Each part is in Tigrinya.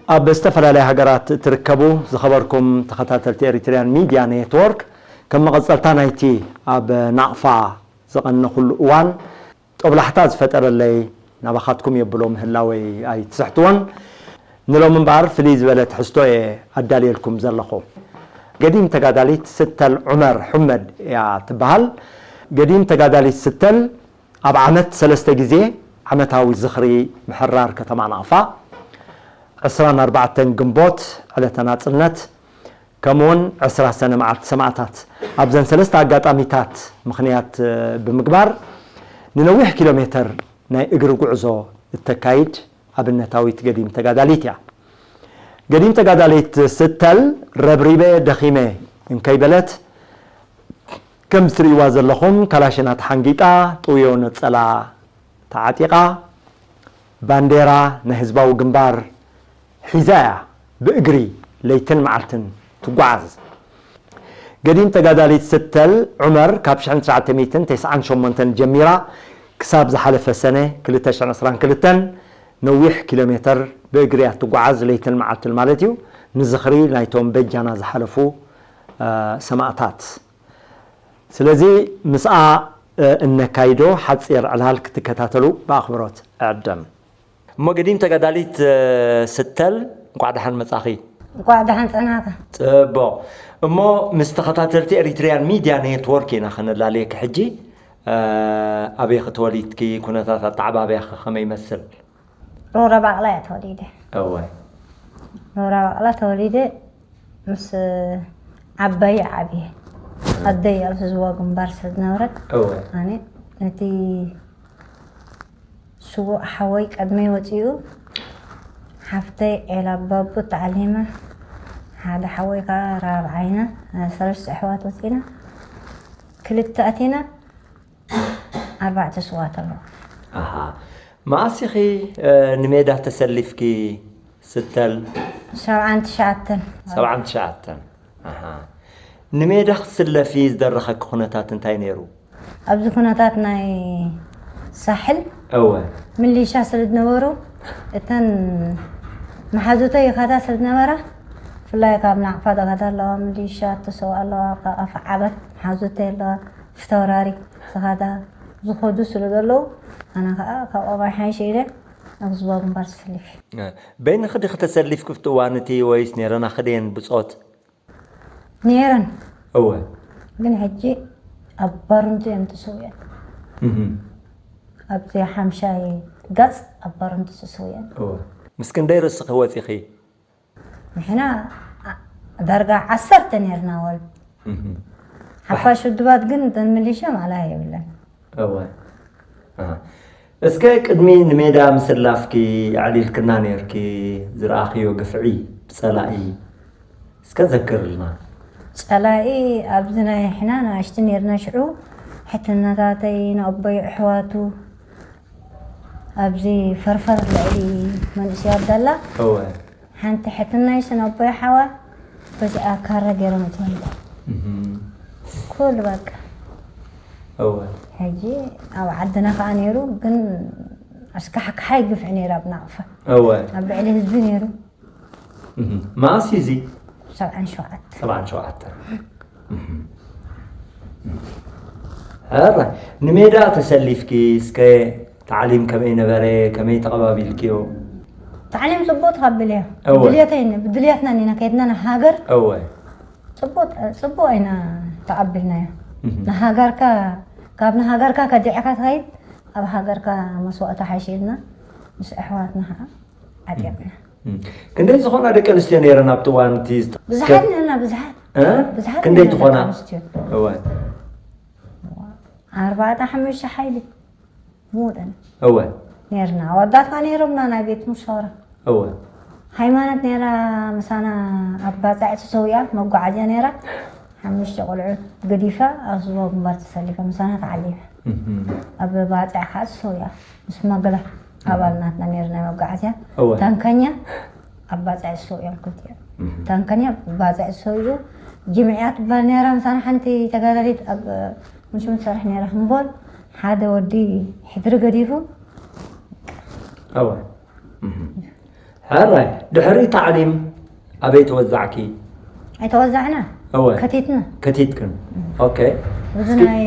ኣብ ዝተፈላለያ ሃገራት እትርከቡ ዝኸበርኩም ተኸታተልቲ ኤሪትሪያን ሚድያ ኔትወርክ፣ ከም መቐጸልታ ናይቲ ኣብ ናቕፋ ዝቐነኹሉ እዋን ጦብላሕታ ዝፈጠረለይ ናባኻትኩም የብሎ ምህላወይ ኣይትስሕትዎን። ንሎሚ እምበኣር ፍልይ ዝበለ ትሕዝቶ እየ ኣዳልየልኩም ዘለኹ። ገዲም ተጋዳሊት ስተል ዑመር ሑመድ እያ ትበሃል። ገዲም ተጋዳሊት ስተል ኣብ ዓመት ሰለስተ ግዜ ዓመታዊ ዝኽሪ ምሕራር ከተማ ናቕፋ፣ ዕስራን ኣርባዕተን ግንቦት ዕለተ ናጽነት፣ ከምኡውን ዕስራ ሰነ መዓልቲ ሰማእታት፣ ኣብዘን ሰለስተ ኣጋጣሚታት ምኽንያት ብምግባር ንነዊሕ ኪሎ ሜተር ናይ እግሪ ጉዕዞ እተካይድ ኣብነታዊት ገዲም ተጋዳሊት እያ። ገዲም ተጋዳሊት ስተል ረብሪበ ደኺመ እንከይበለት፣ ከም እትርእይዋ ዘለኹም ካላሽና ተሓንጊጣ፣ ጥውዮ ነጸላ ተዓጢቓ፣ ባንዴራ ናይ ህዝባዊ ግንባር ሒዛ እያ ብእግሪ ለይትን መዓልትን ትጓዓዝ። ገዲም ተጋዳሊት ስተል ዑመር ካብ ሽሕን ትሽዓተ ሚእትን ተስዓን ሸሞንተን ጀሚራ ክሳብ ዝሓለፈ ሰነ ክልተ ሽሕን ዕስራን ክልተን ነዊሕ ኪሎ ሜተር ብእግሪ እያ ትጓዓዝ፣ ለይትን መዓልትን ማለት እዩ፣ ንዝኽሪ ናይቶም በጃና ዝሓለፉ፣ እ፣ ሰማእታት። ስለዚ ምስኣ፣ እ፣ እነካይዶ ሓጺር ዕላል ክትከታተሉ ብኣኽብሮት እዕድም። እሞ ገዲም ተጋዳሊት፣ እ፣ ስተል፣ እንቋዕ ደሓን መጻኺ። እንቋዕ ደሓን ጸናኻ። ጽቡቕ። እሞ ምስ ተኸታተልቲ ኤሪትሪያን ሚድያ ኔትወርክ ኢና ከነላልየኪ ሕጂ። እ፣ ኣበይ ከተወሊድኪ፣ ኩነታት ኣተዓባብያኺ ከመይ ይመስል? ሮራ ባቕላ እያ ተወሊደ። እወ። ሮራ ባቕላ ተወሊደ፣ ምስ ዓባይ ዓብየ። ኣደይ ኣብ ህዝባዊ ግንባር ስለ ዝነበረት፣ እወ። ኣነ ነቲ ስዉእ ሓወይ ቀድመይ ወፂኡ፣ ሓፍተይ ዔላ ኣባቡ ተዓሊመ፣ ሓደ ሓወይ ከዓ ራብዓይና፣ ሰለስተ ኣሕዋት ወፂና፣ ክልተ ኣቲና፣ ኣርባዕተ ስዉኣት ኣለዉ። ኣሃ። መኣስ ኢኺ፣ እ፣ ንሜዳ ተሰሊፍኪ ስተል? ሰብዓን ትሽዓተን። ሰብዓን ትሽዓተን። ኣሃ። ንሜዳ ክትስለፊ ዝደረኸኪ ኩነታት እንታይ ነይሩ? ኣብዚ ኩነታት ናይ ሳሕል እወ። ምሊሻ ስለ ዝነበሩ፣ እተን መሓዙተይ ይኸዳ ስለ ዝነበራ፣ ብፍላይ ካብ ናቕፋ ዝኸዳ ኣለዋ፣ ምሊሻ ተሰውኣ ኣለዋ፣ ካብ ኣፍዓበት መሓዙተይ ኣለዋ፣ ፊታውራሪ ዝኸዳ ዝኸዱ ስለ ዘለዉ፣ ኣነ ኸኣ ካብኦም ኣይሓይሽ ኢለ ኣብ ህዝባዊ ግንባር ተሰሊፈ። እ፣ በይንኺ ዲኺ ተሰሊፍኪ ኣብቲ እዋን እቲ ወይስ ነይረናኺ ድየን ብጾት? ነይረን። እወ። ግን ሕጂ ኣብ ባሩንቱ እየን ተሰዊአን። እህ። ኣብቲ ሓምሻይ ገጽ ኣብ ባሩንቱ ተሰዊአን። እወ። ምስ ክንደይ ርእስኺ ወጺኺ? ንሕና ኣ-፣ ዳርጋ ዓሰርተ ነይርና ወል። እህ። ሓፋሽ ውድባት ግን እተን ሚሊሻ ማእለያ የብለን። እወ። ኣሃ። እስከ ቅድሚ ንሜዳ ምስላፍኪ ኣዕሊልክና ነይርኪ ዝረኣኽዮ ግፍዒ ብጸላኢ እስከ ዘክርልና። ጸላኢ ኣብዚ ናይ ሕና ንኣሽቱ ነይርና ሽዑ፣ ሕትነታተይ ንኣቦይ ኣሕዋቱ ኣብዚ ፈርፈር ልዕሊ መንእሰያት ደላ። እወ። ሓንቲ ሕትናይ ስነቦይ ሓዋ በዚኣ ካራ ገይሮም እትበልዕ። እህም። ኩሉ በቃ። እወ። ሕጂ ኣብ ዓድና ከዓ ነይሩ፣ ግን ኣስካሕካሓይ ግፍዒ ነይሩ ኣብ ናቕፋ። እወ። ኣብ ልዕሊ ህዝቢ ነይሩ። እህም። መኣስ እዩ እዚ? ሰብዓን ሸውዓተ። ሰብዓን ሸውዓተ። እህም። ሕራይ፣ ንሜዳ ተሰሊፍኪ እስከ ታዕሊም ከመይ ነበረ? ከመይ ተቐባቢልክዮ? ታዕሊም ጽቡቕ ተቐቢለዮ። እወ። ድልየተይ ን-፣ ብድልየትና ኢና ከይድና ንሃገር። እወ። ጽቡቕ፣ ጽቡቕ ኢና ተቐቢልናዮ። እህ። ንሃገርካ፣ ካብ ንሃገርካ ከዲዕካ ትኸይድ፣ ኣብ ሃገርካ መስዋእቲ ሓይሽ ኢልና ምስ ኣሕዋትና ኸዓ ዓጢቕና። እም። ክንደይ ዝኾና ደቂ ኣንስትዮ ነይረን ኣብቲ እዋን እቲ ዝጠ-? ብዙሓት ነርና፣ ብዙሓት። እ? ብዙሓት ክንደይ ነርና ትኾና? ደቂ ኣንስትዮ። እወ። ኣርባዕተ ሓሙሽተ ሓይሊ ምውደን እወ። ነርና። ኣወዳት ከኣ ነይሮምና ናይ ቤት ሙሻወራ። እወ። ሃይማኖት ነይራ ምሳና ኣብ ባጽዕ ተሰዊኣ፣ መጓዓዝያ ነይራ። ሓሙሽተ ቆልዑት ገዲፋ ኣብ ዞባ ግንባር ተሰሊፋ ምሳና ተዓሊማ። እህም። ኣብ ባጽዕ ከኣ ተሰዊኣ ምስ መገላ ኣባል ናትና ነይሩ ናይ መጓዓዝያ። እወ። ታንከኛ ኣብ ባጽዕ ዝሰውኡ እዮም ክልቲኦም። እህ። ታንከኛ ባጽዕ ዝሰውኡ ጅምዕያ ትበሃል ነይራ ምሳና ሓንቲ ተጋዳሊት ኣብ ምሽሙ ትሰርሕ ነይራ። እምቦል ሓደ ወዲ ሕድሪ ገዲፉ። እወ። እህ። ሕራይ ድሕሪ ታዕሊም ኣበይ ተወዛዕኪ? ኣይተወዛዕና እወ ከቲትና ከቲትክን። ኦኬ እዚ እስኪ- ናይ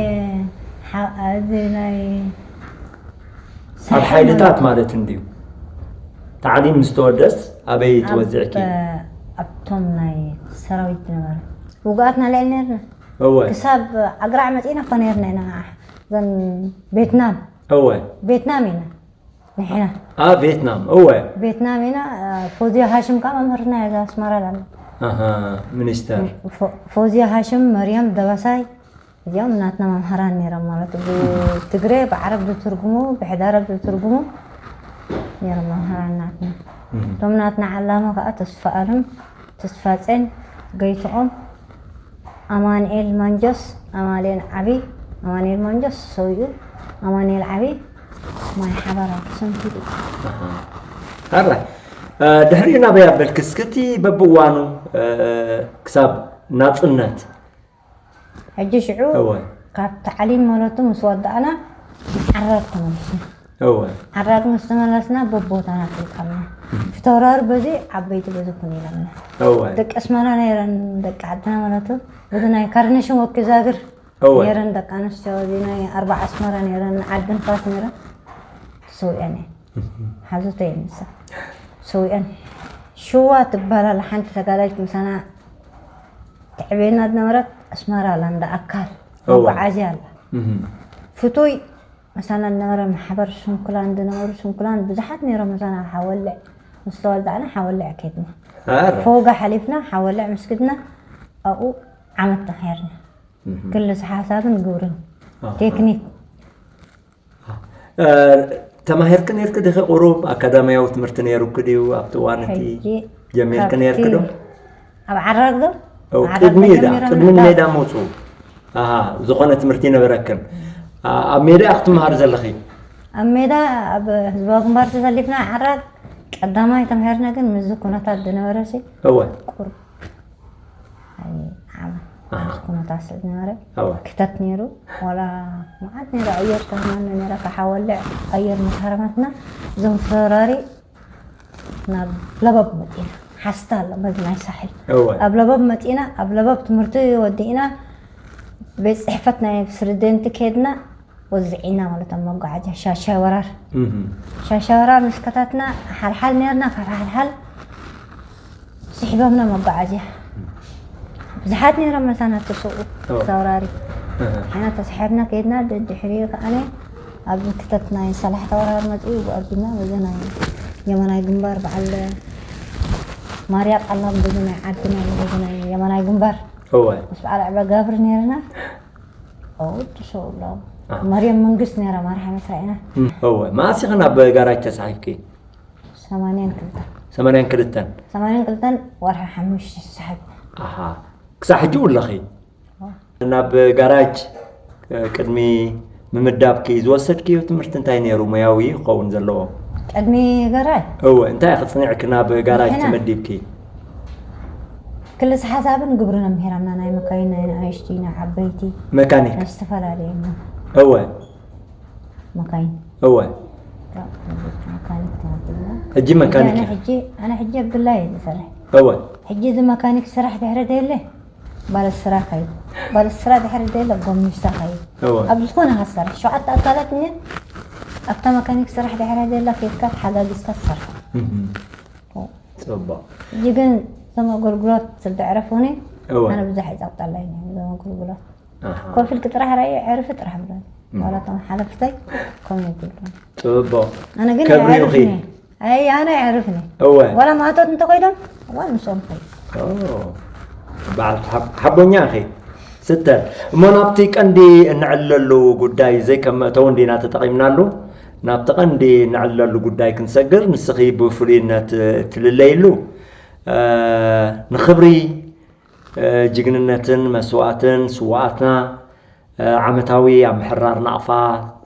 ሓ- እዚ ናይ ኣብ ሓይልታት ማለት እንድዩ። ታዕሊም ምስ ተወደስ ኣበይ ተወዚዕኪ? ኣብቶም ናይ ሰራዊት ዝነበረ ውጉኣትና ልዕል ነርና እወ ክሳብ ኣግራዕ መፂና ኮ ነርና ኢና። እዘን ቤትናም እወ ቤትናም ኢና ንሕና ኣብ ቬትናም እወ ቤትናም ኢና። ፎዚያ ሃሽም ከዓ መምህርና እያ ኣስመራ ላለ ኣሃ ሚኒስተር ፎዚያ ሃሽም መርያም ደባሳይ እዚኦም ናትና መምሃራን ነይሮም ማለት እዩ። ብትግረ ብዓረብ ዝትርጉሙ ብሕዳረብ ዝትርጉሙ ነይሮም መምሃራን ናትና። እቶም ናትና ዓላማ ከዓ ተስፋ ኣለም ተስፋ ጼን ገይትኦም ኣማንኤል ማንጆስ ኣማንኤል ዓቢ ኣማንኤል ማንጆስ ሰውኡ ኣማንኤል ዓቢ ማይ ሓባራ ተሰንቲሩ። ኣራ ድሕሪኡ ናበይ ኣበልክስ ክቲ በብእዋኑ ክሳብ ናፅነት ሕጂ ሽዑ እወ ካብ ታዕሊም መለቱ ምስ ወዳእና ዓራግ ተመልስና። እወ ዓራግ ምስ ተመለስና በቦታና ጠይቃልና ፍተውራር በዚ ዓበይቲ በዚ ኩን ኢለና። እወ ደቂ ኣስመራ ነይረን ደቂ ዓድና ማለት በዚ ናይ ካርነሽን ወኪዛግር እወ ነይረን ደቂ ኣንስትዮ እዚ ናይ ኣርባዓ ኣስመራ ነይረን ዓዲ ንፋስ ነይረን ሰውኤን እየ ሓዙተይ ንሳ ሰውኤን ሽዋ ትባላል ሓንቲ ተጋዳሊት ምሳና ትዕቤና ዝነበረት ኣስመራ ኣላ እንዳ ኣካል እወ። መጓዓዝያ ኣላ እህም። ፍቱይ ምሳና ዝነበረ ማሕበር ስንኩላን ዝነበሩ ስንኩላን ብዙሓት ነይሮም ምሳና ሓወልዕ ምስ ተወዳእና ሓወልዕ ከድና ኣረ ፎጋ ሓሊፍና ሓወልዕ ምስ ከድና ኣብኡ ዓመት ተኻየርና እህም። ክልስ ሓሳብን ግብርን ኣሃ። ቴክኒክ እ፣ ተማሂርክ ነርክ ድኺ ቁሩብ ኣካዳሚያዊ ትምህርቲ ነይሩክ ድዩ ኣብቲ እዋን እቲ ሕጂ ጀሚርክ ካብቲ ነርክ ዶ ኣብ ዓራግ ዶ ኦ፣ ዓራግ ቅድሚ ሜዳ ጀሚሮም ቅድሚ ነበር። ሜዳ መውፅኡ ኣሃ ዝኾነ ትምህርቲ ነበረክን ኣ- ኣብ ሜዳ ክትምሃር ዘለኺ ኣብ ሜዳ ኣብ ህዝባዊ ግንባር ተሰሊፍና ዓራግ ቀዳማይ ተምሃርና ግን ምስዚ ኩነታት ዝነበረ ሲ እወ ቁር ዓመት ኣሃ። ምስ ኩነታት ስለ ዝነበረ እወ ክተት ነይሩ ዋላ መዓት ነይሩ ኣየር ተህማና ነይረ ከሓወልዕ ኣየር መሳረማትና እዞም ፈራሪ ናብ ለበብ መፂና ሓስታ ኣሎ በዚ ናይ ሳሕል እወ ኣብ ለበብ መፂና ኣብ ለበብ ትምህርቲ ወዲእና ቤት ፅሕፈት ናይ ፕሬዚደንት ከድና ወዝዒና ማለት ኣብ መጓዓዝያ ሻሻይ ወራር እህም። ሻሻይ ወራር ምስ ከታትና ሓልሓል ነርና ካብ ሓልሓል ስሒቦምና መጓዓዝያ ብዙሓት ነይሮም መሳና ተሰኡ ኦ። ተወራሪ እህ። ሓና ተስሓብና ከድና ድሕሪ ከዓነ ኣብ ክተት ናይ ሰላሕታ ወራር መፅኡ ብኣቢና በዚ ናይ የመናይ ግንባር በዓል ማርያ ቃላም በዚ ናይ ዓድና በዚ ናይ የመናይ ግንባር እወ ምስ በዓል ዕበ ጋብር ነርና ኣው ተሰኡ ኣለዉ ኣህ። መርየም መንግስት ነራ ማርሓ መስራኢና እወ መኣስ ኢኺ ናብ ጋራጅ ተሳሒብኪ ሰማንያን ክልተን ሰማንያን ክልተን ሰማንያን ክልተን ወርሒ ሓሙሽተ ተሳሒብና ኣሃ ክሳብ ሕጂ ውለኺ ናብ ጋራጅ እ፣ ቅድሚ ምምዳብኪ ዝወሰድክዮ ትምህርቲ እንታይ ነይሩ ሞያዊ ክኸውን ዘለዎ ቅድሚ ገራይ እወ እንታይ ኢኺ ፅኒዕኪ ናብ ጋራጅ ንሕና- ተመዲብኪ ክልስ ሓሳብን ግብርን ኣምሂራና ናይ መካይን ናይ ንኣሽቲ ናይ ዓበይቲ መካኒክ ናይ ዝተፈላለዩ እወ መካይን እወ መካኒክ ተማሂርና ሕጂ መካኒክ ኣነ ኢኺ ሕጂ ኣነ ሕጂ ኣብ ግላይ እየ ዝሰርሕ እወ ሕጂ እዚ መካኒክ ስራሕ ድሕሪ ደየለ ባለስራ ከይድ ባለስራ ድሕሪ ደየለ ጎሚስታ ከይድ እወ ኣብ ዝኾነ ሃሰርሕ ሸውዓተ ኣካላት እኒ ኣብታ መካኒክ ስራሕ ድሕሪ ደየላ ከይድካ ተሓጋጊዝካ ትሰርሕ እህም። ፅቡቅ ሕጂ ግን እዞም ኣገልግሎት ስለ ዘዕረፉኒ እወ ኣነ ብዙሕ ይፀቅጠለይ እዞም ኣገልግሎት ኣሃ። ኮፍ ኢልክ ጥራሕ ራእየ ዕርፊ ጥራሕ ብሎ ዋላ እቶም ሓለፍተይ ከምኡ ይብሉ ፅቡቅ ኣነ ግን ከብርዩኺ። የዕርፍኒ ኣይ ኣነ የዕርፍኒ እወ ዋላ ማእቶት እንተኮይዶም እዋ ንሶም ኮይ ኦ፣ በዓል ሓብ- ሓቦኛ ኢኺ ስተር እሞ ናብቲ ቀንዲ እንዕለሉ ጉዳይ ዘይከም መእተዊ እንዲና ተጠቒምናሉ ናብቲ ቀንዲ እንዕለሉ ጉዳይ ክንሰግር ንስኺ ብፍሉይነት ትልለይሉ እ፣ ንኽብሪ እ፣ ጅግንነትን መስዋእትን ስዋኣትና እ፣ ዓመታዊ ኣብ ምሕራር ናቕፋ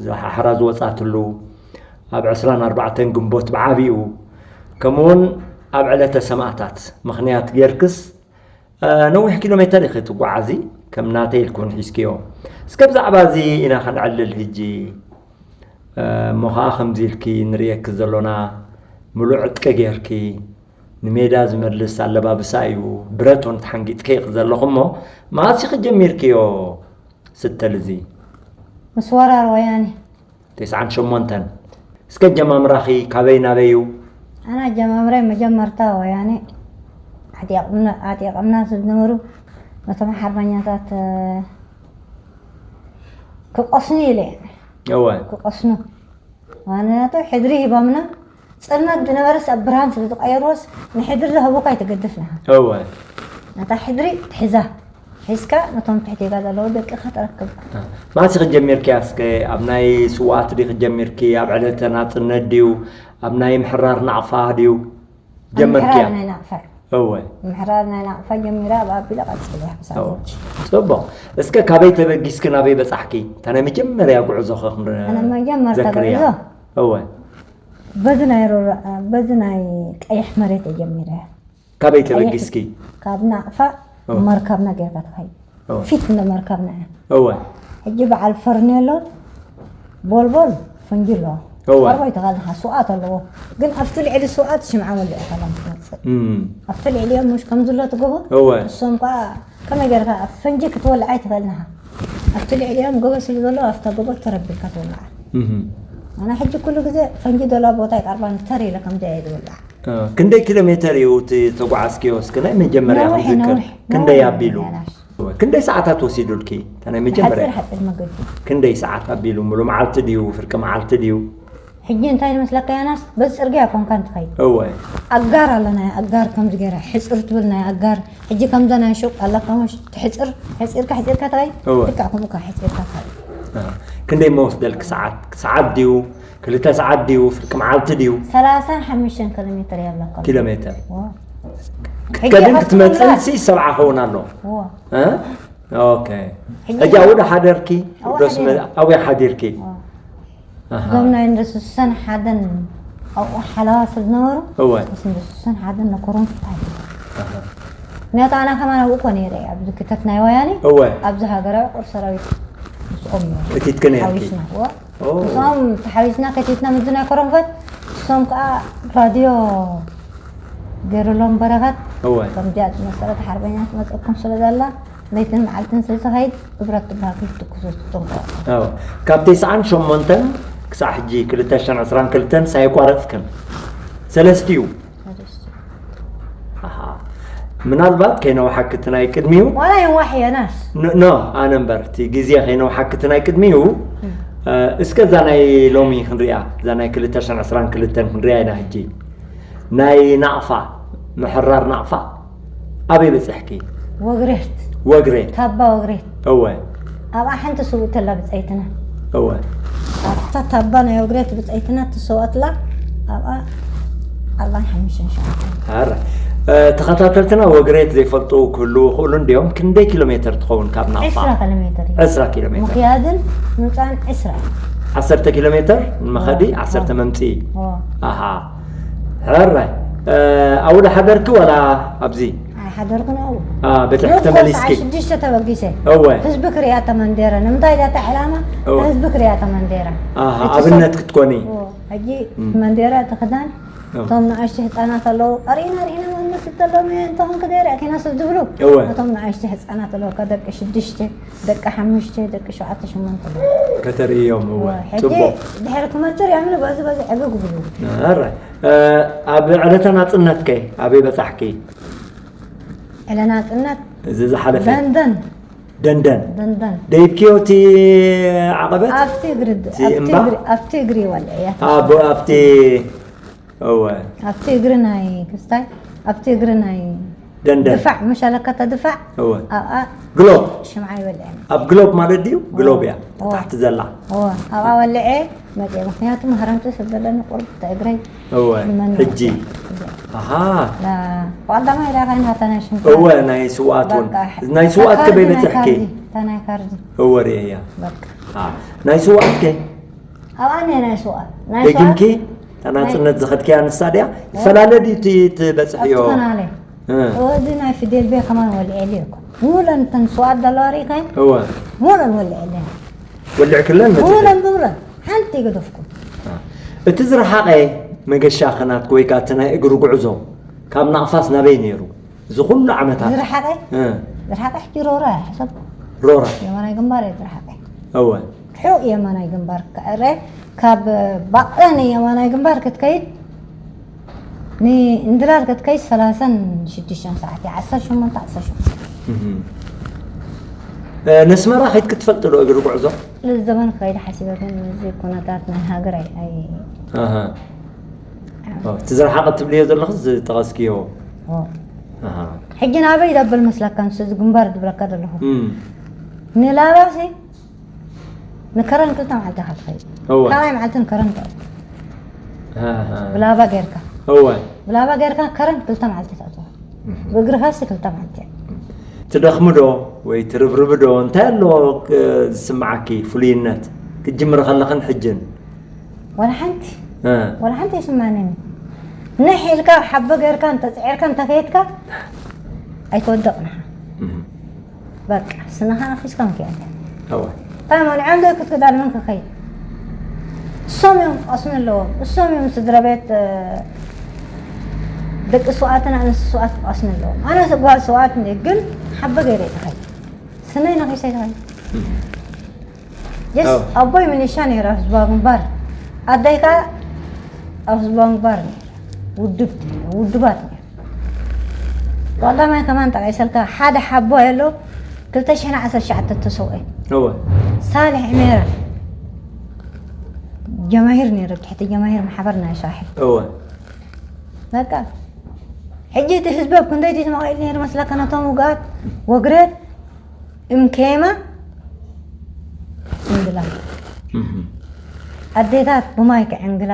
ዝሓሕራ ዝወፃትሉ ኣብ ዕስራን ኣርባዕተን ግንቦት ብዓብኡ ከምኡውን ኣብ ዕለተ ሰማእታት ምኽንያት ጌርክስ እ፣ ነዊሕ ኪሎ ሜተር ኢኺ ትጓዓዚ ከም ናተይ ኢልክውን ሒዝክዮ እስከ ብዛዕባ እዚ ኢና ክንዕልል ህጂ እ፣ እሞ ከዓ ከምዚ ኢልኪ ንርእየኪ ዘሎና ምሉእ ዕጥቂ ጌርኪ ንሜዳ ዝመልስ ኣለባብሳ እዩ። ብረት እውን ተሓንጊጥኪ ዘለኹ እሞ፣ መዓስ ኢኺ ጀሚርክዮ ስተል እዚ? ምስ ወራር ወያኔ። ተስዓን ሸሞንተን። እስከ ጀማምራኺ ካበይ ናበይ እዩ? ኣና ጀማምራይ መጀመርታ ወያኔ ዓጢቕምና ዓጢቕምና ዝነበሩ ነቶም ሓርበኛታት እ፣ ክቆስኑ ኢለ እየ። እወ። ክቆስኑ ዋንያቱ ሕድሪ ሂቦምና። ጽልመት ዝነበረስ ኣብ ብርሃን ስለ ዝቐየርዎስ፣ ንሕድሪ ዝሃቡካ ኣይትገድፍ ንኻ። እወ። ነታ ሕድሪ ትሕዛ። ሒዝካ ነቶም ትሕቴጋ ዘለዉ ደቅኻ ትረክብ። ማሲ ክጀሚርክያ እስከ ኣብ ናይ ስዋኣት ዲ ክጀሚርኪ ኣብ ዕለተ ናጽነት ድዩ ኣብ ናይ ምሕራር ናቕፋ ድዩ ጀመርክያ? ምሕራር ናይ ናቕፋ። እወ። ምሕራር ናይ ናቕፋ ጀሚራ ኣብ ኣቢለ ቀጽልያ ክሳብ እወ። ሕጂ። ጽቡቕ። እስከ ካበይ ተበጊስኪ ናበይ በጻሕኪ? እታ ናይ መጀመርያ ጉዕዞ ኸ ክንደ- ኣነ መጀመርታ ዘክርያ? ጉዕዞ? እወ። በዚ ናይ ሮራ በዚ ናይ ቀይሕ መሬት እየ ጀሚረ። ካበይ ተበጊስኪ? ካብ ናቕፋ እወ። መርከብና ጌርካ ትኸይድ። እወ። ፊት እንደ መርከብና እያ። እወ። ሕጂ በዓል ፈርኔሎን ቦልቦል ፈንጂ ኣለዎ። እወ። ቆርቦ ይተኻልካ ስውኣት ኣለዎ። ግን ኣብቲ ልዕሊ ስውኣት ሽምዓ ወሊዑ ከሎም ትመፅእ። እም። ኣብቲ ልዕሊኦም ምሽ ከም ዝሎ ትጎቦ እወ። እሶም ከዓ ከመይ ገይርካ ኣብ ፈንጂ ክትወልዓ ኣይትኽእልን ኢኻ። ኣብቲ ልዕሊኦም ጎቦ ስለ ዘሎ ኣብታ ጎቦ ተረቢካ ትወልዓ። እም። ኣነ ሕጂ ኩሉ ግዜ ፈንጂ ደላ ቦታ ይቀርባን ተር ኢለ ከምዚ እየ ዝወልዓ። እ፣ ክንደይ ኪሎ ሜተር እዩ እቲ ተጓዓዝክዮ? እስኪ ናይ መጀመርያ ነዊሕ፣ ክንዝክር። ነዊሕ፣ ክንደይ ነዊሕ ኣቢሉ? እዩ፣ ያናሽ። ክንደይ ሰዓታት ወሲዱልኪ? እታ ናይ መጀመርያ። ሓፂር ሓፂር መገዲ። ክንደይ ሰዓት ኣቢሉ? ሙሉ መዓልቲ ድዩ? ፍርቂ መዓልቲ ድዩ? ሕጂ እንታይ ይመስለካ ያናስ? በዚ ፅርግያ ኮንካ እንትኸይድ። እወ። ኣጋር ኣለ ናይ ኣጋር ከምዚ ገይራ ሕፅር ትብል ናይ ኣጋር። ሕጂ ከምዛ ናይ ሹቅ ኣለካ መሽ ትሕፅር፣ ሕፂርካ፣ ሕፂርካ ትኸይድ። እወ። ልክዕ ከምኡ እኳ ሕፂርካ ትኸይድ። እ፣ ክንደይ መወስደልኪ ሰዓት? ሰዓት ድዩ? ክልተ ሰዓት ድዩ? ፍርቂ መዓልቲ ድዩ? ሰላሳን ሓሙሽተን ኪሎ ሜትር የብለካ። ኪሎ ሜትር። እወ። ክትከድን ሕጂ ክትመፅን ኣብቲ ሲ ሰብዓ ኸውን ኣሎ። እወ። እ? ኦኬ። ሕጂ ሕጂ ኣብኡ ዶ ሓደርኪ? ኣብኡ ዶስ ሓዲረ። መ-፣ ኣብኡ ሓዲርኪ? እወ። ኣሃ። እዞም ናይ እንደ ስሳን ሓደን ኣብኡ ሓለዋ ስለ ዝነበሩ እወ። ምስ እንደ ስሳን ሓደን ነኮሮም ክታይ። ኣሃ። ምክንያቱ ኣና ከማን ኣብኡ እኮ ነይረ እየ ኣብዚ ክተት ናይ ወያኔ እወ። ኣብዚ ሃገራዊ ቁር ሰራዊት ምስኦም ነይረ። እቲትከ ነይርኪ? ሓዊስና እወ። ኦ። እሶም ተሓዊስና ከቲትና ምዚ ናይ ኮረንፈት እሶም ከዓ ራድዮ ገይሩሎም በረኸት እወ። ከምዚኣ ዝመሰለት ሓርበኛ ትመፀኩም ስለ ዘላ ለይትን መዓልትን ስለ ዝኸይድ እብረት ትበሃል ክትትኩሱ ትጥንቀቑ። ኣዎ። ካብ ተስዓን ሸሞንተን ክሳዕ ሕጂ ክልተ ሽሕን ዕስራን ክልተን ሳይቋረፅክን ሰለስቲኡ። ኣሃ። ምናልባት ከይነውሓክቲ ናይ ቅድሚኡ ዋላ ይዋሕ የናስ ኖ ኖ፣ ኣነ እምበር እቲ ግዜ ከይነውሓክቲ ናይ ቅድሚኡ። እ፣ እስከ እዛ ናይ ሎሚ ክንሪኣ፣ እዛ ናይ ክልተ ሽሕን ዕስራን ክልተን ክንሪኣ ኢና ሕጂ። ናይ ናቕፋ፣ ምሕራር ናቕፋ ኣበይ በፂሕኪ? ወግሬት ወግሬት። ታባ ወግሬት እወ። ኣብኣ ሓንቲ ስውእቲ ኣላ ብፀይትና እወ። ኣብታ ታባ ናይ ወግሬት ብፀይትና ትሰወትላ ኣብኣ ኣርባን ሓሙሽተን ሸዓተን ኣረ፣ እ፣ ተኸታተልትና ወግሬት ዘይፈልጡ ክህልዉ ይኽእሉ እንዲዮም። ክንደይ ኪሎ ሜትር ትኸውን ካብ ናቕፋ? ዕስራ ኪሎ ሜትር እዩ። ዕስራ ኪሎ ሜትር። ምክያድን ምፃን ዕስራ እዩ። ዓሰርተ ኪሎ ሜትር ንመኸዲ፣ ዋ፣ ዓሰርተ ዋ። መምፅኢ። ዋ። ኣሃ። ሕራይ። እ፣ ኣብኡ ዶ ሓደርኪ ዋላ ኣብዚ? ኣይሓደርኩን ኣብኡ። ኣ፣ በፂሕኪ ንእኮ ተመሊስኪ? ሰዓት ሽዱሽተ ተበጊሰ። እወ። ህዝቢ ክሪኣ ተመንዴረ። ንምንታይ እያ እታ ዕላማ? እወ። ህዝቢ ክሪኣ ተመንዴረ። ኣሃ፣ እቲ ኣብነት ሰብ- ክትኮኒ። እወ። ሕጂ እም። መንዴረ ትኽዳን እወ። እቶም ንኣሽቱ ህፃናት ኣለዉ። ኣርእና፣ ኣርእና፣ መንግስቲ ተለዉ፣ እንተ ኾንክ ደይረ፣ ኪና ሰብ ዝብሉ። እወ። እቶም ንኣሽቱ ህፃናት ኣለዉ፣ ከደቂ ሽዱሽተ፣ ደቂ ሓሙሽተ፣ ደቂ ሸውዓተ፣ ሸሞንተ ኣለዉ። ከተርእዮም፣ እወ። እወ። ሕጂ ጽቡቕ። ድሕሪ ክመፅር እዮም ኢሉ በዚ፣ በዚ ዕግግ ብሉ። ኣረ፣ እ፣ ኣብ ዕለተ ናጽነት ከ ኣበይ በጻሕኪ? ዕለ ናፅነት እዚ ዝሓለፈ? ደንደን። ደንደን። ደንደን። ደይብኪዮ እቲ ዓቐበት? ኣብቲ እግሪ፣ እቲ ኣብቲ እምባ? እግሪ፣ ኣብቲ እግሪ ወልዐ እያ። ኣብ፣ ኣብቲ፣ እወ። ኣብቲ እግሪ ናይ ክስታይ፣ ኣብቲ እግሪ ናይ ደንደን። ድፋዕ፣ መሻለካታ ድፋዕ፣ እወ። ኣብኣ ግሎብ። ሽምዓ ይወልዐ። ኣብ ግሎብ ማለት ድዩ? ግሎብ እያ። እወ። ታሕቲ ዘላ። እወ፣ ኣብኣ ወልዐ መፅአ። ምክንያቱ መህረምቲ ስብ ዘለኒ ቁርብ እንታይ እግረይ እወ። መን ሕጂ። ይወስድ? ኣሃ። ና፣ ብቐዳማይ ኢላ ኸይና እታ ናይ ሽንኮራ። እወ፣ ናይ ስውኣት እውን። በቃ፣ ናይ ስውኣት እታ ከበይ ካርዲ ናይ በፂሕኪ? ካርዲ፣ እታ ናይ ካርዲ። እወ፣ ርእየያ። በቃ። ኣ፣ ናይ ስውኣት ከ? ኣብኣ እኒአ ናይ ስውኣት። ናይ ደጊምኪ? ስውኣት። እታ ናፅነት ዝኸድክያ ንሳ ድያ? ዝፈላለ ድዩ እቲ ትበፅሕዮ? ኣብቲ ፈናለ። እ። እዚ ናይ ፊደል ቤ ከማን ወልዐሉ እኮ። ሙለን እተን ስውኣት ዘለዋ ርኢኻየን? እወ። ሙለን ወልዐሉ። ወልዕክለን መፂኺ? ሙለን ብሙለን። ሓንቲ ይገደፍኩም። እ። እቲ ዝረሓቐ መገሻ ኸናትኩ ወይ ከዓ እቲ ናይ እግሪ ጉዕዞ ካብ ናቕፋስ ናበይ ነይሩ? እዚ ኩሉ ዓመታት። ዝረሓቐ? እ፣ ዝረሓቐ ሕጂ ሮራ ሕሰብ። ሮራ። የማናይ ግንባር እየ ዝረሓቐ። እወ። ርሑቕ የማናይ ግንባር ከረ ካብ ባቕረ ንየማናይ ግንባር ክትከይድ ንእንድላል ክትከይድ ሰላሳን ሽዱሽተን ሰዓት እያ። ዓሰርተ ሸሞንተ ዓሰርተ ሸሞንተ። እህም። እ፣ ነስመራ ከይድ ክትፈልጥ ዶ እግሪ ጉዕዞ? ልዘበን ክኸይድ ሓሲበ ግን እዚ ኩነታት ናይ ሃገር ኣይ ኣይ- ኣሃ። ኦ፣ እቲ ዝረሓቐ ትብልዮ ዘለኹ ዝጠቐስክዮ። ኦ። ኣሃ። ሕጂ ናበይ ዘብል መስለካ ንሱ እዚ ግንባር ዝብለካ ዘለኹ እም። ንላባሲ ንከረን ክልተ መዓልቲ ኢኻ ትኸይድ። እወ። ካልኣይ መዓልቲ ንከረን ትኣቱ ኣሃ። ብላባ ጌርካ እወ። ብላባ ጌርካ ከረን ክልተ መዓልቲ ተእትዋ ብእግርኻሲ ክልተ መዓልቲ እያ። ትደኽሚ ዶ ወይ ትርብርቢ ዶ? እንታይ ኣለዎ ክ-፣ ዝስምዓኪ ፍሉይነት ክትጅምሪ ከለኽን ሕጅን? ወላ ሓንቲ እ። ወላ ሓንቲ ኣይስማዕንን። ንሕ ኢልካ ሓቦ ጌርካ እንተፅዒርካ እንተከየድካ ኣይትወድቕን ኢኻ። እም። በቃ ስንኻ ኣፊስካ ምክያድ እወ። እንታይ መኒዖም ዶ ክትክዳልምን ክኸይድ እሶም እዮም ክቐስኑ ኣለዎም። እሶም እዮም ስድራ ቤት እ፣ ደቂ ስውኣትን ኣንስቲ ስውኣት ክቐስኑ ኣለዎም። ኣነ ጓል ስውኣት እንደ ግን ሓቦ ገይረ እየ ዝኸይድ። ስነይ ነኺሰ ኣይትኸይድ። የስ ኣዎ። ኣቦይ ሚኒሻ ነይሩ ኣብ ህዝባዊ ግንባር። ኣደይ ከዓ ኣብ ህዝባዊ ግንባር ነይሩ። ውድብቲ ውድባት ነይሩ። ቀዳማይ ከማን ጠቒሰልካ ሓደ ሓቦ ኣሎ ክልተ ሽሕን ዓሰርተ ትሽዓተ ተሰውኤ እወ። ሳልሕ ዕሜራ ጀማሂር ነይሩ ትሕቲ ጀማሂር ማሕበር ናይ ሳሕል እወ። በቃ ሕጂ እቲ ህዝቢ ኣብ ክንደይ ድዩ ተመቒሉ ነይሩ መስለካ ነቶም ውግኣት ወግረት እምኬማ ዕንግላ እህም። ኣዴታት ብማይ ክዕንግላ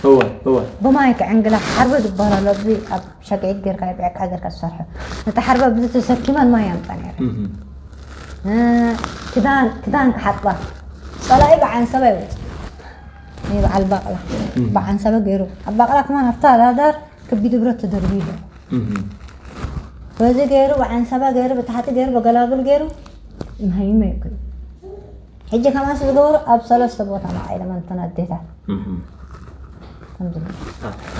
እወ እወ። ብማይ ክዕንግላ ሓርበ ዝበሃል ኣሎ ኣብዚ ኣብ ሸግዒት ጌርካ ብዕቃ ጌርካ ዝሰርሐ ነቲ ሓርበ ብዚ ተሰኪመን ማይ ኣምፃ ነይረ እህም። እ፣ ክዳን ክዳን ክሓጥባ ፀላኢ ብዓንሰባ ይወፅ ናይ በዓል ባቕላ ብዓንሰባ ገይሩ ኣብ ባቕላ ከማን ኣብታ ላዳር ከቢድ ብረት ተደርቢዩ ኣሎ እህም። በዚ ገይሩ ብዓንሰባ ገይሩ ብታሕቲ ገይሩ በገላግል ገይሩ መሃይመ ይክል ሕጂ ከማስ ዝገበሩ ኣብ ሰለስተ ቦታ መዓይለ መንተን ኣዴታት እህም። ከምዚ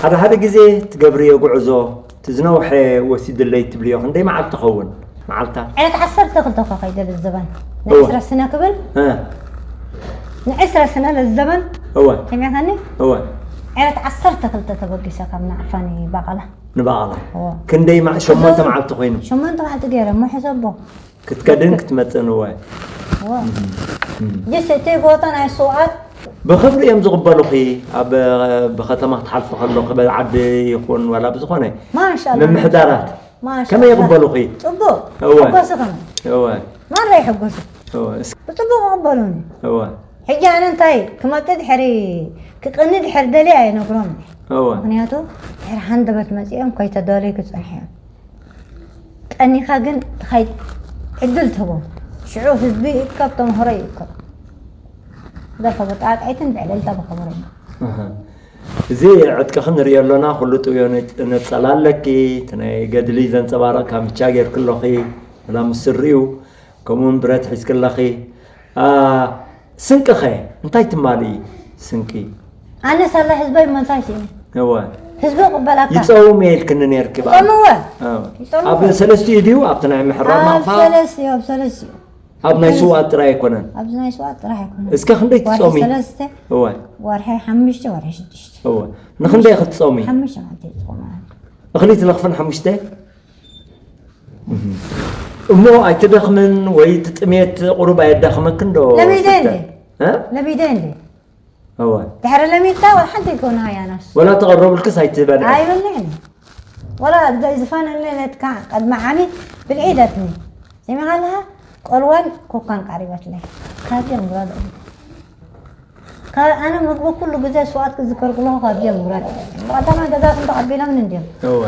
ሓደ ሓደ ግዜ ትገብርዮ ጉዕዞ እቲ ዝነውሐ ወሲድለይ ትብልዮ ክንደይ መዓልቲ ትኸውን? መዓልታ? ዕለት ዓሰርተ ክልተ እኮ ከይደ ልዘበን እወ። ንዕስራ ስነ ክብል እ፣ ንዕስራ ስነ ልዘበን እወ ሰሚዕካኒ እወ። ዕለት ዓሰርተ ክልተ ተበጊሰ ካብ ናዕፋኒ ባቐላ ንባቐላ እወ ክንደይ መዓ-፣ ሸሞንተ እዞም- መዓልቲ ኮይኑ ሸሞንተ መዓልቲ ገይረ እሞ ሕሰቦ ክትከድን ክትመፅእን እወ። እወ ጅስ እቲ ቦታ ናይ ስውኣት ብኽብሪ እዮም ዝቕበሉኺ። ኣብ ብከተማ ክትሓልፊ ከለኺ በዚ ዓዲ ይኹን ዋላ ብዝኾነ ማሻላ ምምሕዳራት ማሻላ ከመይ ይቕበሉኺ? ፅቡቅ እወ። ሕጎስኸም እወ ማራ ይሕጎሱ እወ እስ- ብፅቡቅ ይቕበሉኒ እወ ሕጂ ኣነ እንታይ ክመፀ ድሕሪ ክቕኒ ድሕሪ ደልየ ኣይነግሮም እወ ምክንያቱ ድሕሪ ሃንደበት መፂኦም ከይተደልዩ ክፀንሑ እዮም ቀኒኻ ግን ትኸይድ ዕድል ትህቦም ሽዑ ህዝቢ ይእከብ ተምሃሮ ይእከብ ዘፈ ብጣዕዕትን ብዕልልታ ብኸበሮ እዩ ኣሃ። እዚ ዕጥቅኺ ንሪኦ ኣሎና ኩሉ ጥውዮ ነፀላ ኣለኪ እቲ ናይ ገድሊ ዘንፀባረቕ ካምቻ ጌርኪ ኣለኺ ወላ ምስ ስሪኡ ከምኡ እውን ብረት ሒዝኪ ኣለኺ ኣ፣ ስንቅኸ እንታይ ትማልኢ ስንቂ ኣነ ሳላ ህዝበይ መንታይ ስእኒ እወ ህዝቢ ቅበላካ ይፀውም እየ ኢልክኒ ነርኪ በዓል ይፀምወ ኣዎ። ይፀምወ ኣብ ሰለስቲኡ ድዩ ኣብቲ ናይ ምሕራር ኣብ ናቕፋ ሰለስቲ ኣብ ሰለስቲ ኣብ ናይ ስውኣት ጥራይ ኣይኮነን ኣብዚ ናይ ስውኣት ጥራሕ ኣይኮነ እስከ ክንደይ ትፀሚ ሰለስተ እወ ወርሒ ሓሙሽተ ወርሒ ሽዱሽተ እወ ንክንደይ ክትፀሚ ሓሙሽተ መዓልቲ ይፅቆም እኽሊ ትለኽፍን ሓሙሽተ እሞ ኣይትደኽምን ወይ እቲ ጥሜት ቁሩብ ኣየዳኽመክን ዶ ለሚደ ስተ? እንዴ? እ? ለሚደ እንዴ እወ ድሕሪ ለሚድካ ወላ ሓንቲ ይኮነ ሃያናስ ወላ ተቐረብልክስ ኣይትበልዕ ኣይበልዕን ወላ ኣብዛ ዝፋነለ ነትካ ቀድሚ ዓሚ ብልዒ ኢለትኒ ሰሚኻ ኣለኻ ቆልዋን ኮካን ቀሪበትለይ ካብዚኦም ጉራድ ካብ ኣነ ምግቢ ኩሉ ግዜ ስዋት ክዝከር ክለኹ ካብዚኦም ጉራድ ብቐዳማ ገዛ ክንዶ ቀቢሎምን እንዲዮም እወ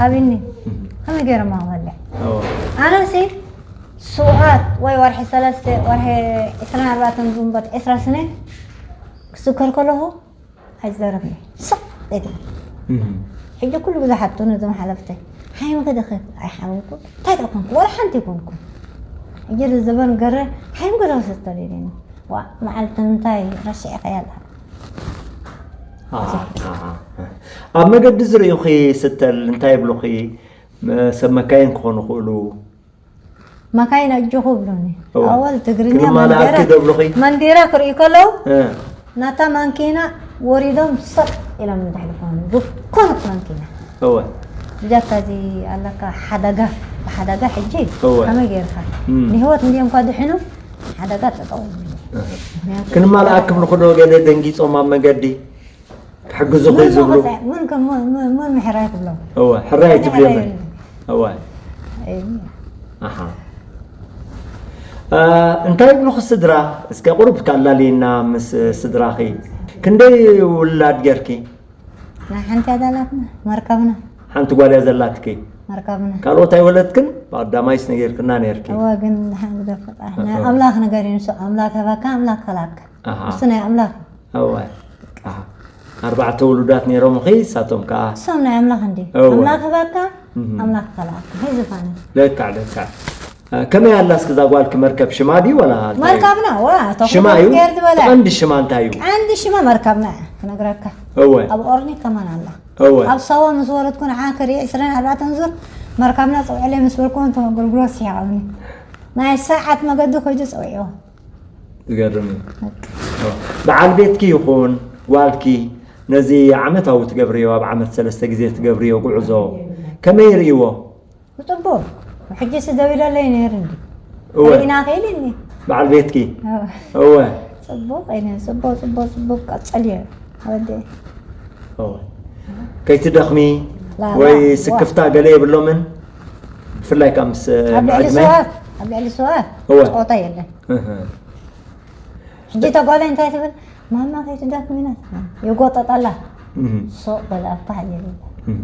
ኣብኒ ከመይ ገይሮም ክበልዕ እወ ኣነሲ ስውኣት ወይ ወርሒ ሰለስተ ወርሒ ዕስራን ኣርባዕተን ግንቦት ዕስራ ስነ ክስከር ከለኹ ኣይዘረብኒ ስቕ ቤት ሕጂ ኩሉ ግዜ ሓቶ ነዞም ሓለፍተ ሓይምኺ ደኸ ኣይሓመምኩ እንታይ ደኣ ኮንኩ ወላ ሓንቲ ይኮንኩ ሕጂ ዘበን ገረ ሓይምኺ ደኸ ሰተለኒ ዋ መዓልቲ እንታይ ረሲዕኸያ ኣለኻ ኣብ መገዲ ዝርእዩኺ ስተል እንታይ ይብሉኺ? መ-፣ ሰብ መካይን ክኾኑ ይኽእሉ። መካይን ኣጆኹ ይብሉኒ። እወ። ኣወል ትግርኛ ክንማልኣኪ መንገራ፣ ዶ ይብሉኺ? መንገራ ክርእዩ ከለዉ፣ እ። ናታ ማንኪና ወሪዶም ሰጥ ኢሎም እንዳሕልፉኒ። ዝኾነት ማንኪና። እወ። ብጃካ እዚ ኣለካ ሓደጋ፣ ብሓደጋ ሕጂ እወ። ከመይ ጌርካ? እም። ንህይወት እንዲኦም እኳ ድሕኑ፣ ሓደጋ ጠጠው ይብሉ። እህ። ምኽንያቱ ክንማልኣክም ንኽዶ ገለ ደንጊጾም ኣብ መገዲ? ክሕግዙኺ ምን ዝብሉ? መኸተ-፣ ምን ከም-፣ ምን፣ ምን፣ ምን ምሕራይ ክብሎም? እወ፣ ሕራይ ምን ትብልዮም? ሕራይ ይብሉ? እወ። እይ። ኣሓ። እ፣ እንታይ ይብሉኺ ስድራ? እስከ ቁሩብ ካላልይና ምስ ስድራኺ። ክንደይ ውላድ ጌርኪ? ናይ ሓንቲ ኣዳላትና፣ መርከብና። ሓንቲ ጓል እያ ዘላትኪ? መርከብና። ካልኦት ኣይወለድክን? ብቐዳማይስ ነጊርክና ኔርኪ። እወ፣ ግን ድሓን ግደፍ ፈጣሪ። ናይ እወ። ኣምላኽ ነገር እዩ፣ ንሱ ኣምላኽ ሀባካ፣ ኣምላኽ ከላካ። ኣሃ። ንሱ ናይ ኣምላኽ እዩ። እወ። ኣሃ። ኣርባዕተ ውሉዳት ነይሮምኺ፣ እሳቶም ከኣ እሶም ናይ ኣምላኽ እንዲ። እወ። ኣምላኽ ሀባካ፣ እህ። ኣምላኽ ከላካ። ሄይ ዝፋነ። ለካዕ፣ ለካዕ። እ፣ ከመይ ኣላ እስኪ እዛ ጓልኪ መርከብ ሽማ ድዩ ዋላ እንታይ እዩ? መርከብና፣ ዋ፣ ተኽሉ ሽማ እዩ? ገር ዝበለ። ቀንዲ ሽማ እንታይ እዩ? ቀንዲ ሽማ መርከብና እያ፣ ክነግረካ። እወ። ኣብ ኦርኒ ከማን ኣላ። እወ። ኣብ ሳዋ ምስ ወረድኩ ንዓ ክርኢ ዕስራን ኣርባዕተን ዙር መርከብና ጸውዕለይ ምስ በልኩ፣ እንቶም ኣገልግሎት ስሒቐኒ። ናይ ሰዓት መገዲ ከይዱ ጸዊዕዎ። ዝገርም እዩ። በቃ። እወ። በዓል ቤትኪ ይኹን ጓልኪ ነዚ ዓመታዊ ትገብርዮ፣ ኣብ ዓመት ሰለስተ ግዜ ትገብርዮ ጉዕዞ ከመይ ይርእይዎ? ብጽቡቕ። ሕጂስ ደው ኢለለይ ነይሩ እንዲ። እወ። ርኢና ከይልኒ። በዓል ቤትኪ? እወ። እወ። ጽቡቕ እየ፣ ጽቡቕ፣ ጽቡቕ፣ ጽቡቕ ቀጽልዮ ወደይ። እወ። ከይትደኽሚ ላ፣ ወይ ላ፣ ስክፍታ ዋ። ገለ የብሎምን? ብፍላይ ካብ ምስ ኣብ ልዕሊ ዕድመ? ሰባት፣ ኣብ ልዕሊ ሰባት እወ። ጾታ የለን። እህ። ሕጂ ተጓለይ እንታይ ትብል? ማማ ከይትደክሚ ኢና። ይጎጠጠላ። እህ። ሶቅ በለ ኣፍካሕ እየ ዝብል። እህ።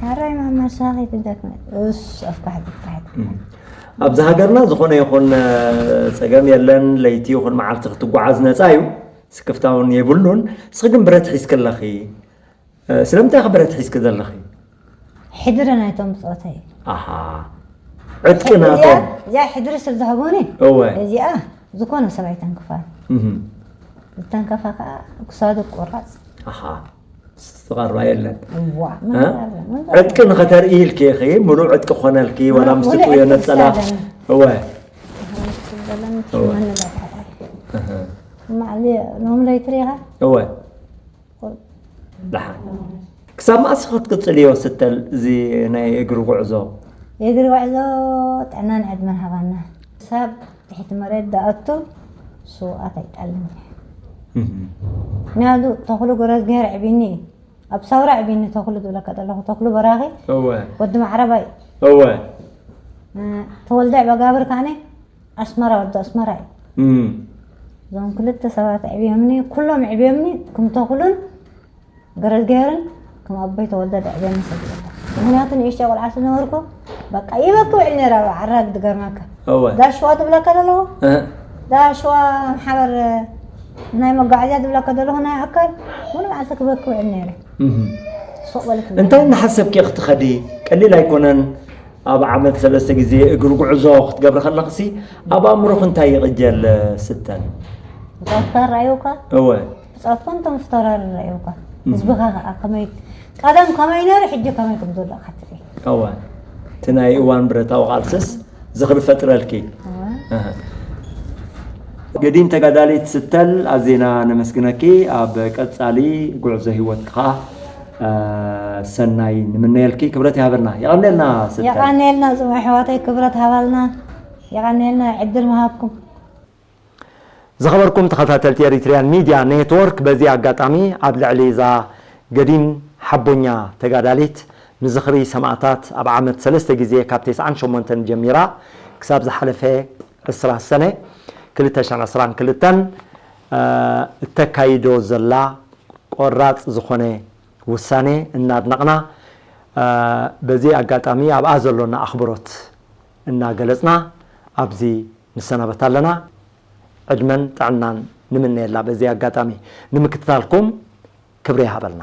ሕራይ ማማ ንስኻ ከይትደክሚ። እስ ኣፍካሕ ትፍታሕ። እህ። ኣብዚ ሃገርና ዝኾነ ይኹን፣ እ፣ ጸገም የለን። ለይቲ ይኹን መዓልቲ ክትጓዓዝ ነጻ እዩ። ስክፍታ እውን የብሉን። ንስኺ ግን ብረት ሒዝኪ ኣለኺ። እ፣ ስለምንታይ ኢኺ ብረት ሒዝኪ ዘለኺ? ሕድሪ ናይቶም ብጾተይ። ኣሃ። ዕጥቂ እዚኣ፣ ናቶም። እዚኣ ሕድሪ ስለ ዝሃቡኒ፣ እወ። እዚኣ ዝኾነ ሰብ ኣይተንክፋን። እህ። ዝተንከፋ ከኣ ክሳዱ ቆራጽ። ኣሃ። ዝተቐርባ የለን። እዋ፣ እ? ምን ቀረ? ምን ቀረ? ዕጥቂ ንኸተርኢ ኢልኪ ኢኺ፣ ምሉእ ዕጥቂ ክኾነልኪ፣ ዋላ ምን፣ ምስ ምሉእ ትጥውዮ ዕጥቂ ነጸላ። ክሳደን። እወ። ክሳደን እወ። ሽመን ለባዕታይ። እህ። ማዕሊ ሎም ለይትሪኻ? እወ። ደሓን። ክሳብ መኣስ ክትቅጽልዮ ስተል እዚ ናይ እግሪ ጉዕዞ? የእግሪ ጉዕዞ ጥዕናን ዕድመን ሃባና። ክሳብ ትሕቲ መሬት ዝኣቱ ስውኣት ኣይጣልን። እህ። ምኽንያቱ ተኽሉ ገረዝግሄር ዕቢኒ እዩ። ኣብ ሳውራ ዕቢኒ ተኽሉ ዝብለካ ዘለኹ፣ ተኽሉ በራኺ እወ። ወዲ ማዕረባይ። እወ። እ፣ ተወልደ ዕበጋብር ካነ ኣስመራ፣ ወዲ ኣስመራ እዩ። እም። እዞም ክልተ ሰባት ኣዕብዮምኒ፣ ኩሎም ኣዕብዮምኒ፣ ክም ተኽሉን ገረዝግሄርን ክም ኣቦይ ተወልደ ኣዕብዮምኒ ሰብ የለን። ምኽንያቱ ንእሽተይ ቆልዓ ስለ ነበርኩ፣ በቃ ይበኪ ውዕል ነይረ ኣብ ዓራግ ዝገርመካ። እወ። ዳሽዋ ትብለካ ዘለኹ? እህ። ዳሽዋ ማሕበር ናይ መጓዓዝያ ዝብለካ ዘለኹ ናይ ኣካል፣ ሙሉ መዓልቲ ክበኪ ውዕል ነይረ። እህ። ሱቕ በለ ትብል። እንታይ እናሓሰብኪ ክትኸዲ? ቀሊል ኣይኮነን። ኣብ ዓመት ሰለስተ ግዜ እግሪ ጉዕዞ ክትገብሪ ከለኽሲ፣ ኣብ ኣእምሮኺ እንታይ ይቕጀል ስተን? ብጾትካ ይረኣዩካ? እወ። ብጾትካ እንቶም ፍቶራሪ ይረኣዩካ። እህ። ህዝብኻ ከኣ ከመይ፣ ቀደም ከመይ ነይሩ፣ ሕጂ ከመይ ከም ዘሎ ኢኻ ትርኢ። እወ። እቲ ናይ እዋን ብረታዊ ቃልስስ ዝኽሪ ፈጥረልኪ። እወ። እህ። ገዲም ተጋዳሊት ስተል ኣዜና ነመስግነኪ። ኣብ ቀጻሊ ጉዕዞ ህይወትካ፣ እ፣ ሰናይ ንምነየልኪ። ክብረት ይሃበልና። የቐንየልና ስተል። የቐንየልና ጽቡቕ ኣሕዋተይ፣ ክብረት ሃባልና። የቐንየልና ዕድል ምሃብኩም። ዝኸበርኩም ተኸታተልቲ ኤሪትሪያን ሚድያ ኔትወርክ፣ በዚ ኣጋጣሚ ኣብ ልዕሊ እዛ ገዲም ሓቦኛ ተጋዳሊት ንዝኽሪ ሰማእታት ኣብ ዓመት ሰለስተ ግዜ ካብ ተስዓን ሸሞንተን ጀሚራ ክሳብ ዝሓለፈ ዕስራ ሰነ ክልተ ሽሕን ዕስራን ክልተን፣ እ፣ እተካይዶ ዘላ ቆራጽ ዝኾነ ውሳኔ እናድነቕና፣ እ፣ በዚ ኣጋጣሚ ኣብኣ ዘሎና ኣኽብሮት እናገለጽና ኣብዚ ንሰናበት ኣለና። ዕድመን ጥዕናን ንምነየላ። በዚ ኣጋጣሚ ንምክትታልኩም ክብሪ ይሃበልና።